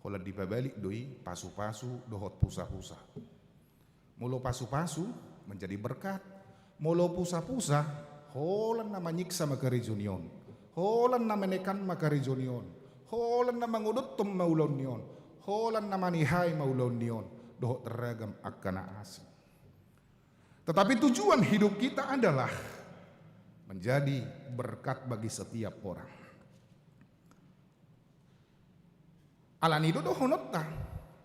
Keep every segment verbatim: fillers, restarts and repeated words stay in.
Holan dipabalik do i pasu-pasu dohot pusa-pusa. Molo pasu-pasu, menjadi berkat. Molo pusa-pusa, holan na manyiksa ma karejo ni on. Holan na menekan ma karejo ni on. Holan na mangodothon ma ulaon ni on. Holan na manihai ma ulaon ni on. Dohot ragam angka na asing. Tetapi tujuan hidup kita adalah menjadi berkat bagi setiap orang. Alani i do dohononta,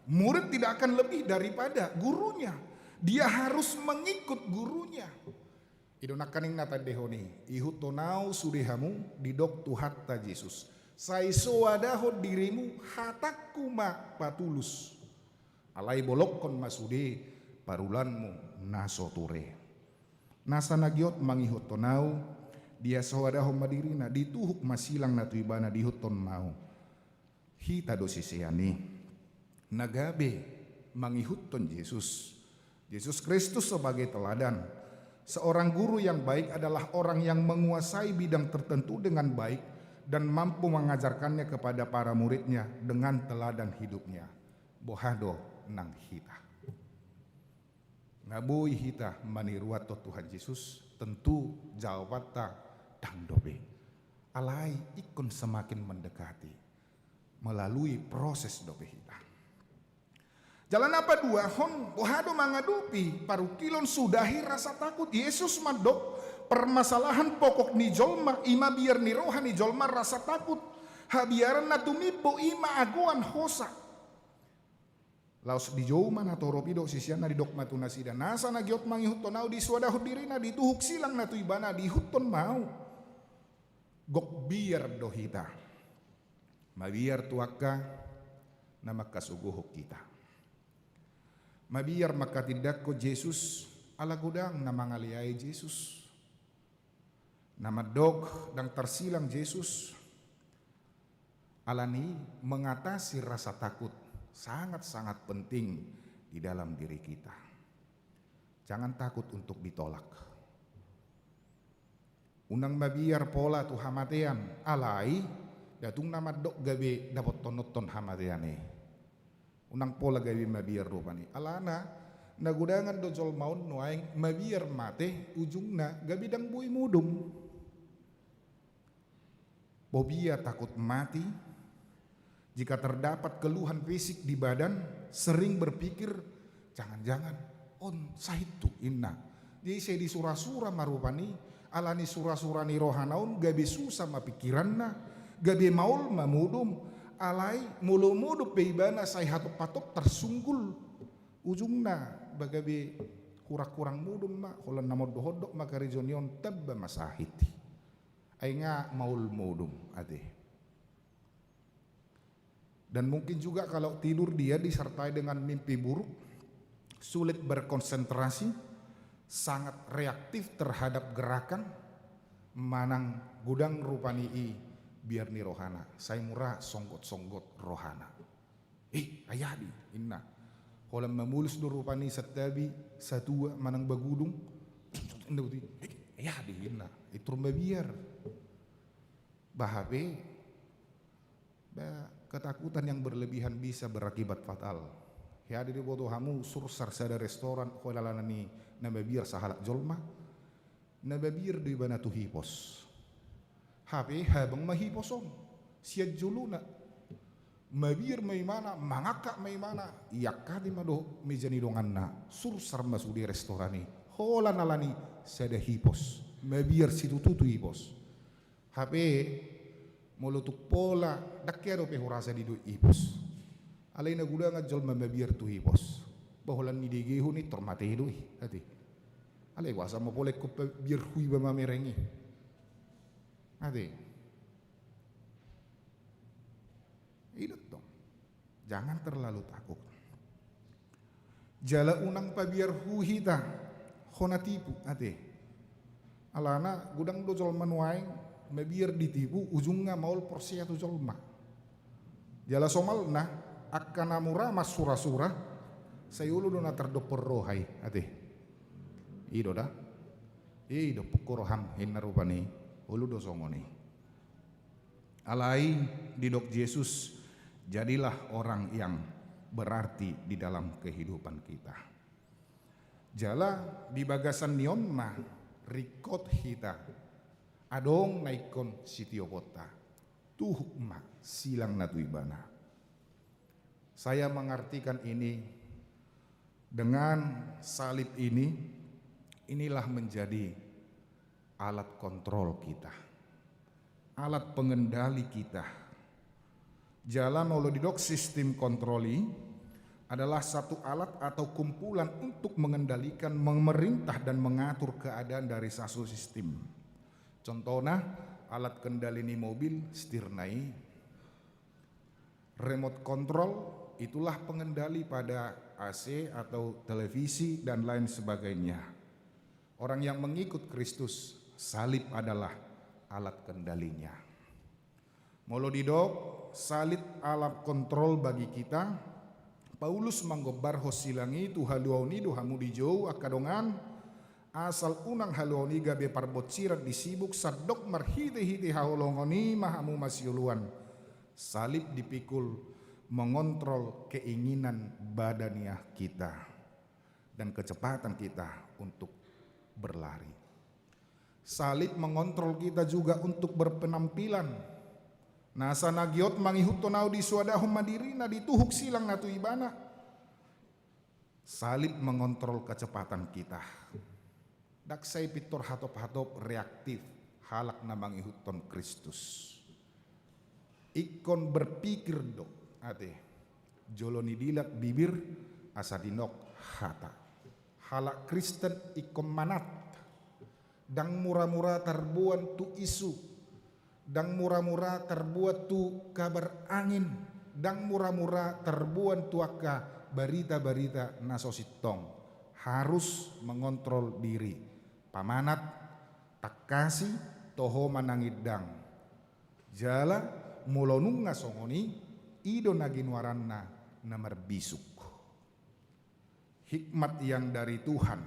murid tidak akan lebih daripada gurunya. Dia harus mengikut gurunya. I do nangkaning na tandahon i, ihuthon au sude hamu, didok Tuhanta Jesus. Sai soadahon dirimu, hatangku ma patulus. Alai bolongkon ma sude parulanmu na so ture. Nasa na giot mangihuthon au, dia soadahon ma dirina, dituhuk ma silang na tu ibana diihuthon ma au. Hita do sisean i, na gabe mangihuthon Jesus. Jesus Kristus sebagai teladan. Seorang guru yang baik adalah orang yang menguasai bidang tertentu dengan baik dan mampu mengajarkannya kepada para muridnya dengan teladan hidupnya. Boha do nang hita? Na boi hita maniruathon Tuhan Jesus, tentu jawabanta ndang dope. Alai ingkon semakin mendekati, melalui proses dope hita. Jala na paduahon, boha do mangadopi parungkilon sudahi rasa takut? Yesus mandok, permasalahan pokok ni jolma, i ma biar ni roha ni jolma rasa takut. Habiaran na tumimbo i ma agoan hosa. Laos dijou ma natorop i dohot siseanna, didok ma tu nasida, nasa na giot mangihuthon au, disoadahon dirina, dituhuk silang na tu ibana diihuthon ma au. Gok biar do hita. Mabiar tu angka na mangkasogohon hita. Mabiar mangkatindangkon Jesus, ala godang na mangaleai Jesus. Na mandok ndang tarsilang Jesus. Alani i, mengatasi rasa takut sangat-sangat penting di dalam diri kita. Jangan takut untuk ditolak. Unang mabiar pola tu hamatean, alai nda tung na mandok gabe dapothononhon hamatean i. Unang pola gabe mabiar rupani. Alana, na godangan do jolma on nuaeng mabiar mate, ujungna gabe ndang boi modom. Fobia, takut mati. Jika terdapat keluhan fisik di badan, sering berpikir, jangan-jangan on sahithu, inna. Jadi sai disura-sura ma rupani, alani sura-sura ni rohana on, gabe susa ma pikiranna, gabe maol ma modom, alai molo modom pe ibana sai hatop-hatop tarsunggul, ujungna ba gabe hurang-hurang modom ma, holan na mondok-ondok ma karejo ni on, tamba ma sahit i. Ai nga maol modom ate. Dan mungkin juga kalau tidur dia disertai dengan mimpi buruk, sulit berkonsentrasi, sangat reaktif terhadap gerakan, manang godang rupani i biar ni rohana, sai mura songgot-songgot rohana. Eh, ai aha do i, inna. Holan mamolus do rupani santabi, satua, manang bagudung. Inna boti, eh, ai aha do i, inna. Intor mabiar. Bah, hape, bah, ketakutan yang berlebihan bisa berakibat fatal. Hea do diboto hamu, sursar sada restoran, holan alana ni na mabiar sahalak jolma. Na mabiar do ibana tu hipos. Hape habang ma hipos on sian jolona. Mabiar ma ibana, mangangkat ma ibana, iangkati ma dohot meja ni donganna, sursar ma sude restoran i. Holan alani sada hipos. Mabiar situtu tu hipos. Hape molo tung pola, ndang hea dope hurasa didok hipos. Alai na godangan jolma mabiar tu hipos. Bah, holan nidegehon i, tor mate do i ate. Alai boasa ma pola ingkon pabiarhu iba mamereng i ate. I do tong. Jangan terlalu takut. Jala unang pabiarhu hita hona tipu ate. Alana godang do jolma nuaeng mabiar ditipu, ujungna maol porsea tu jolma. Jala somalna, angka na mura mansura-sura, sai olo do na tardophon roha i ate. I do da. I do pungko roham, inna rupani. Olo do songon i. Alai didok Jesus, Jadilah orang yang berarti di dalam kehidupan kita. Jala di bagasan ni on ma ringkot hita adong na ingkon sitioponta. Tuhuk ma silang na tu ibana. Saya mengartikan ini dengan salib ini, inilah menjadi alat kontrol kita, alat pengendali kita. Jala molo didok sistem kontrol i adalah satu alat atau kumpulan untuk mengendalikan, memerintah, dan mengatur keadaan dari satu sistem. Contohnya, alat kendali ni mobil, setirna i, remote control, itulah pengendali pada A C atau televisi, dan lain sebagainya. Orang yang mengikut Kristus, salib adalah alat kendalinya. Molo didok salib alat kontrol bagi kita, Paulus manggombarhon silang i tu haluaon i do hamu dijou angka dongan, asal unang haluaon i gabe parbonsiran di sibuk, sandok marhitehite haholongon i ma hamu masioloan. Salib dipikul mengontrol keinginan badaniah kita dan kecepatan kita untuk berlari. Salib mengontrol kita juga untuk berpenampilan. Nasa na giot mangihuthon ahu disoadahon ma dirina, dituhuk silang na tu ibana. Salib mengontrol kecepatan kita. Ndang sai pintor hatop-hatop reaktif halak na mangihuthon Kristus. Ingkon berpikir do, ate. Jolo ni dilat bibir asa dinok hata. Halak Kristen ingkon manat. Ndang mura-mura tarboan tu isu. Ndang mura-mura tarboan tu kabar angin. Ndang mura-mura tarboan tu angka barita-barita na so sintong. Harus mengontrol diri. Pamanat, tangkasi, toho manang indang. Jala molo nunga songon i, i do na ginoaranna na marbisuk. Hikmat yang dari Tuhan.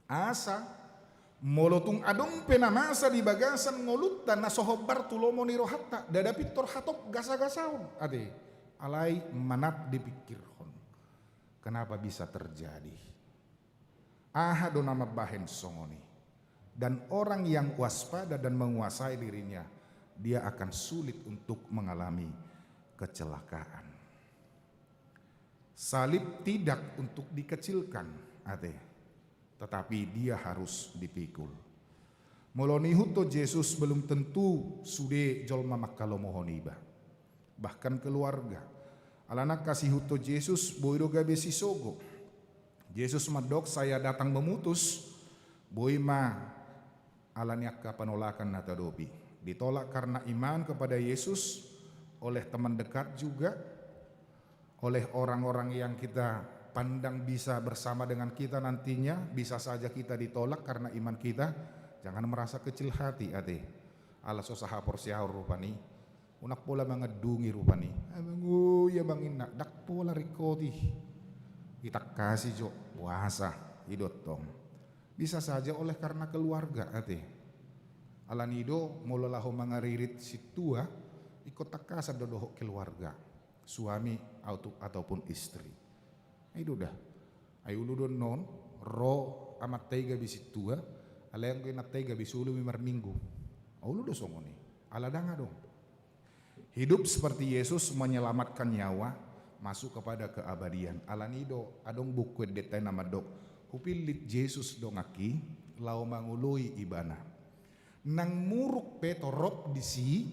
Asa molo tung adong pe na masa di bagasan ngolunta na so hombar tu lomo ni rohanta, ndada pintor hatop gasa-gasaon, ate. Alai manat dipikirhon. Kenapa bisa terjadi? Aha do na mambahen songon i? Dan orang yang waspada dan menguasai dirinya, dia akan sulit untuk mengalami kecelakaan. Salib tidak untuk dikecilkan, ate, tetapi dia harus dipikul. Molo niihuthon Jesus, belum tentu sude jolma manghalomohon iba. Bahkan keluarga. Alana angka siihuthon Jesus boi do gabe sisogo. Jesus mandok, "Saya datang memutus." Boi ma ala ni angka penolakan na tahadopi. Ditolak karena iman kepada Yesus oleh teman dekat juga, oleh orang-orang yang kita pandang bisa bersama dengan kita nantinya, bisa saja kita ditolak karena iman kita. Jangan merasa kecil hati, ate. Ala so sahaporseaon rupani, unang pola mangandungi rupani. Amang, o, i amang, inna, ndang pola ringkot i. Itangkasi jo, boasa, i do tong. Bisa saja oleh karena keluarga, ate. Ala ni do, molo laho mangaririt sintua, ingkon tangkasan do dohot keluarga, suami atau, ataupun istri. Ai do da. Ai olo do annon, ro amanta i gabe sintua, alai anggo inanta i gabe solu i marminggu. Olo do songon i. Ala ndang adong. Hidup seperti Yesus menyelamatkan nyawa masuk kepada keabadian. Ala ni do adong buku endenta i na mandok, "Hupillit Jesus donganki laho mangoloi ibana. Nang muruk pe torop disi,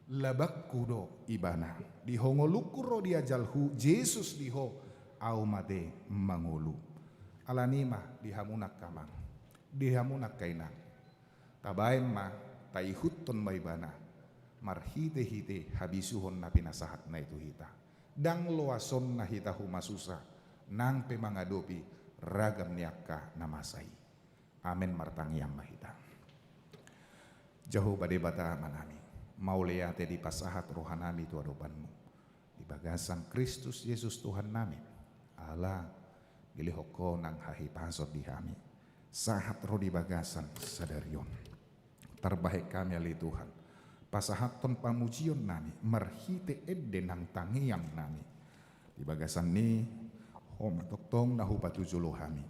labangku do ibana. Di ho ngolungku ro di ajalhu, Jesus di ho ahu mate mangolu." Ala ni ma di hamu na angka amang, di hamu na angka inang. Tabaen ma, taihuthon ma ibana marhite-hite habisuhon na pinasahatna i tu hita. Ndang loasonna hita humasusa nang pe mangadopi ragam ni angka na masa i. Amen. Martangiang ma hita. Jahowa Debata Amanami, mauliate dipasahat rohanami tu adopanmu di bagasan Kristus Jesus Tuhannami. Ala dilehon ho nang hahipason di hami, sahat ro di bagasan sadari on. Tarbahen hami ale Tuhan, pasahathon pamujionnami marhite ende nang tangiangnami. Di bagasan i, Ho ma tongtong na hupatujolo hami.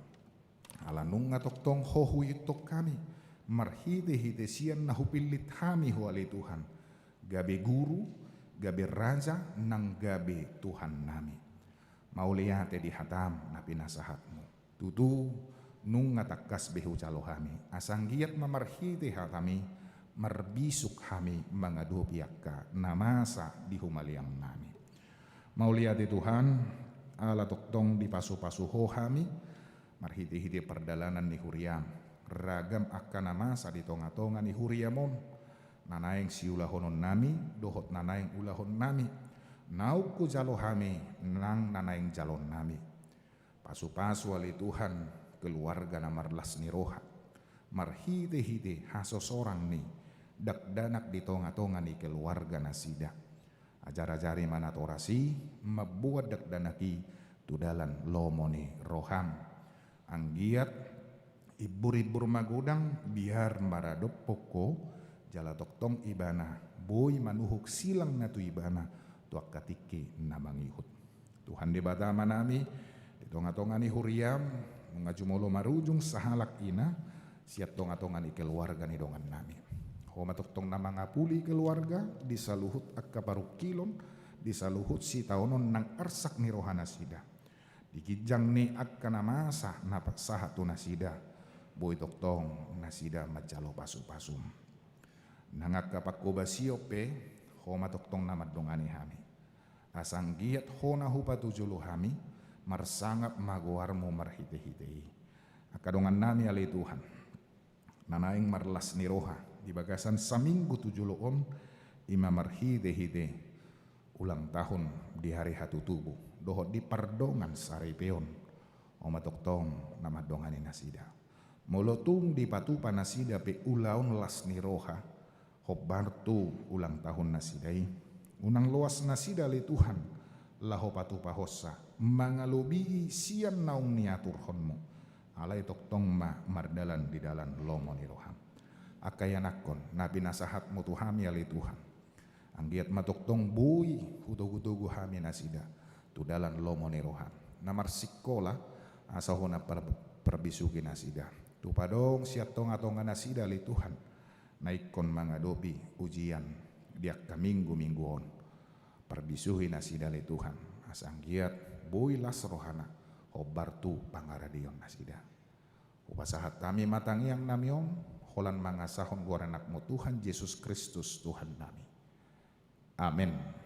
Ala nunga tongtong Ho huihuthon hami marhitehite sian na hupillit hami Ho ale Tuhan, gabe guru, gabe raja, nang gabe Tuhannami. Mauliate di hataM na pinasahatMu. Tutu, nunga tangkas be hujalo hami, asa anggiat ma marhite hataMi marbisuk hami mangadopi angka na masa di humaliangnami. Mauliate Tuhan, ala tongtong dipasupasu Ho hami marhitehite pardalanan ni huriaM. Ragam angka na masa di tongatonga ni huriaM on, na naeng siulahononnami dohot na naeng ulahonnami, naung hujalo hami nang na naeng jalonnami. Pasupasu ale Tuhan keluarga na marlas ni roha marhitehite hasosorang ni dakdanak di tongatonga ni keluarga nasida. Ajarajari ma natoras i mamboan dakdanak i tu dalan lomo ni rohaM. Anggiat imburimbur magodang biar maradophon Ho, jala tongtong ibana boi manuhuk silang na tu ibana tu angka tingki na mangihut. Tuhan Debata Amanami, di tongatonga ni huriaM nunga jumolo marujung sahalak ina sian tongatonga ni keluarga ni dongannami. Ho ma tongtong na mangapuli keluarga di saluhut angka parungkilon, di saluhut sitaonon nang arsak ni rohanasida. Di ginjang ni angka na masa na pasahat tu nasida, boi tongtong nasida manjalo pasupasuM. Nang angka panghobasion pe, Ho ma tongtong na mandongani hami. Asa anggiat Ho na hupatujolo hami, marsangap ma goarMu marhitehite i. Angka dongannami ale Tuhan, na naeng marlas ni roha di bagasan saminggu tu jolo on, i ma marhitehite ulang tahun di hari hatutubu dohot di pardongan saripeon, Ho ma tongtong na mandongani nasida. Molo tung dipatupa nasida pe ulaon las ni roha hombar tu ulang tahunnasida i, unang loas nasida ale Tuhan laho patupahonsa mangalobii sian naung niaturhonMu. Alai tongtong ma mardalan di dalan lomo ni rohaM. Angka ianakhon na pinasahatMu tu hami ale Tuhan, anggiat ma tongtong boi hutogutogu hami nasida tu dalan lomo ni rohaM. Na marsingkola, asa Ho na par-, parbisuhi nasida. Tupa dong sian tongatonganasida ale Tuhan na ingkon mangadopi ujian di angka mingguminggu on, parbisuhi nasida ale Tuhan, asa anggiat boi las rohana hombar tu pangaradeonnasida. Hupasahat hami ma tangiangnami on holan mangasahon goar AnakMu Tuhan Jesus Kristus Tuhannami. Amen.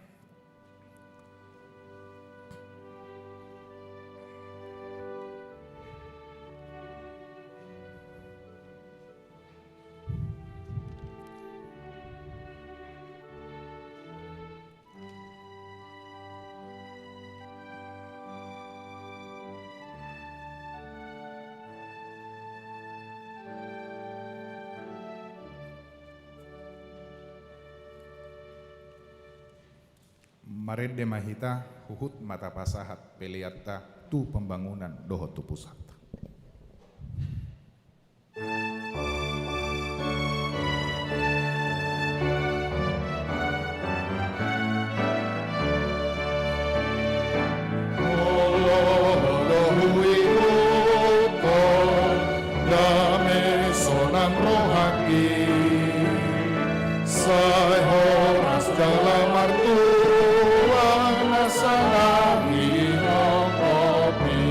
Marende ma hita huhut ma tapasahat peleanta tu pembangunan dohot tu pusat. Molo huihuthon dame sonang rohangki, sai horas jala martua na sanang i nongkopi.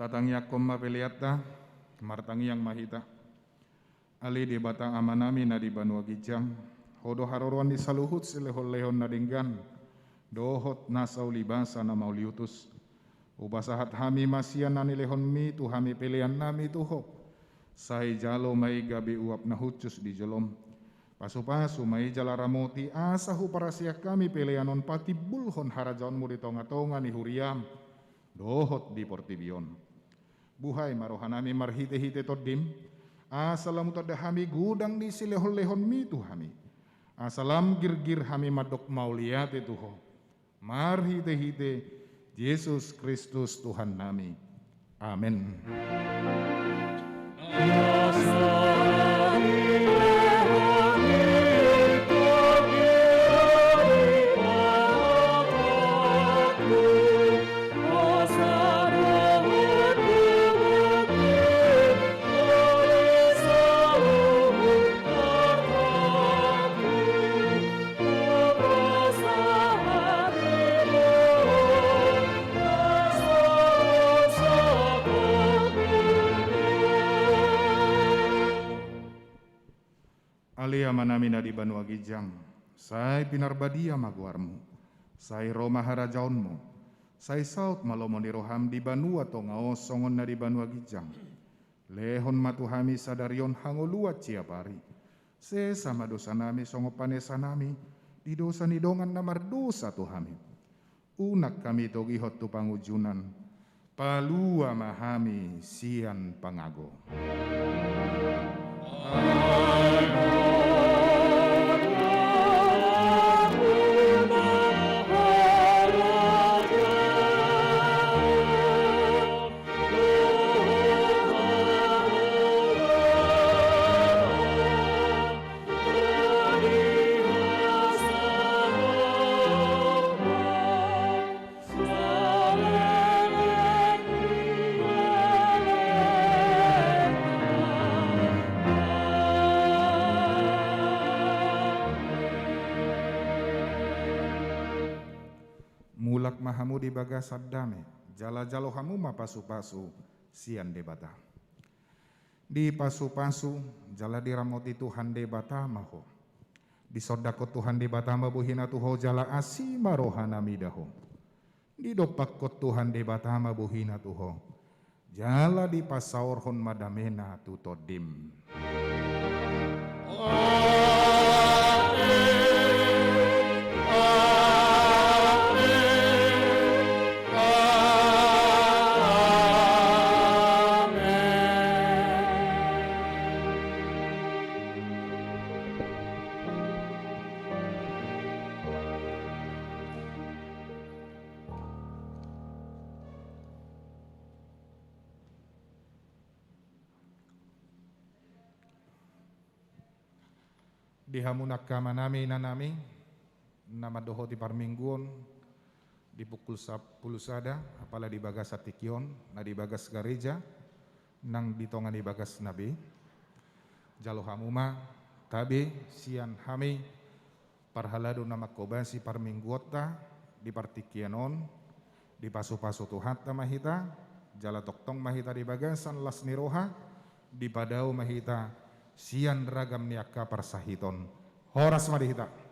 Tangiangkon ma peleanta, martangiang ma hita. Ale Debata Amanami na di banua ginjang, Ho do haroroan ni saluhut silehonlehon na denggan, dohot nasa ulibasa na mauliutus. Hupasahat hami ma sian na nilehonMi tu hami peleannami tu Ho. Sai jalo ma i gabe uap na hushus di jolom. Pasupasu ma i jala ramoti asa huparasiak hami pelean on patimbulhon harajaonMu di tongatonga ni huriaM dohot di portibi on. Buhai ma rohanami marhitehite TondiM, asa lam hutanda hami godang ni silehonlehonMi tu hami. Asa lam girgir hami mandok mauliate tu Ho. Marhitehite Jesus Kristus Tuhannami. Amen. Ale Amanami na di banua ginjang, sai pinarbadia ma goarMu, sai ro ma harajaonMu, sai saut ma lomo ni rohaM di banua tonga on songon na di banua ginjang. Lehon ma tu hami sadari on hangoluan siapari. Sesa ma dosanami songon panesanami di dosa ni dongan na mardosa tu hami. Unang hami togihon tu pangunjunan, palua ma hami sian pangago. Mulak ma hamu di bagasan dame, jala jalo hamu ma pasupasu sian Debata. Dipasupasu jala diramoti Tuhan Debata ma ho. Disondangkon Tuhan Debata ma bohina tu ho jala asi ma rohana mida ho. Didompakkon Tuhan Debata ma bohina tu ho jala dipasaorhon ma damena tu tondim. Amen. Amen. Amen. Di hamu angka amanami, inanami, na mandohoti parmingguon di pukul sampulu sada, apala di bagasan tingki on, na di bagas gareja, nang di tonga ni bagasna be. Jalo hamu ma tabe sian hami parhalado na manghobasi parmingguonta di partingkian on, dipasupasu Tuhanta ma hita, jala tongtong ma hita di bagasan las ni roha, dipadao ma hita sian ragam ni angka parsahiton. Horas ma di hita.